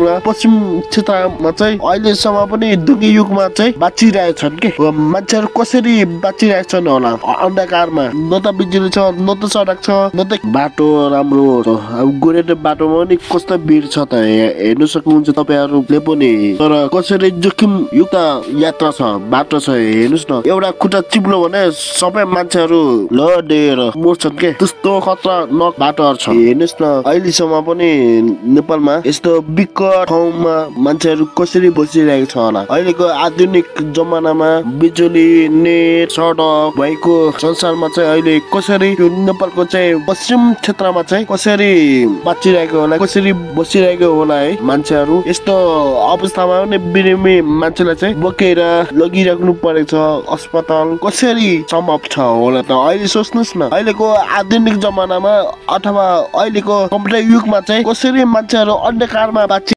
अथवा पश्चिम क्षेत्रमा चाहिँ अहिलेसम्म पनि ढुङ्गे युगमा चाहिँ बाँचिरहेका छन् के मान्छेहरू कसरी बाँचिरहेका छन् होला अन्धकारमा न त बिजुली छ न त सडक छ न त बाटो राम्रो छ अब गोरेटो बाटोमा पनि कस्तो भिड छ त हेर्नु सक्नुहुन्छ तपाईहरुले पनि तर कसरी जोखिम युक्त यात्रा छ बाटो छ हेर्नुस् न एउटा खुट्टा चिप्लो भने सबै मान्छेहरू लडेर मर्छन् के त्यस्तो खतरनाक बाटोहरु छ हेर्नुस् न अहिलेसम्म पनि नेपालमा यस्तो विकट ठाउँमा मान्छेहरू कसरी बसिरहेको छ होला अहिलेको आधुनिक जमानामा बिजुली नेट सडक भएको संसारमा चाहिँ अहिले कसरी यो नेपालको चाहिँ पश्चिम क्षेत्रमा चाहिँ कसरी बाँचिरहेको होला कसरी बसिरहेको होला है मान्छेहरू यस्तो अवस्थामा पनि बिरामी मान्छेलाई चाहिँ बोकेर लगिराख्नु परेको छ अस्पताल कसरी सम्भव छ होला त अहिले सोच्नुस् न अहिलेको आधुनिक जमानामा अथवा अहिलेको कम्प्युटर युगमा चाहिँ कसरी मान्छेहरू अन्धकारमा बाँचि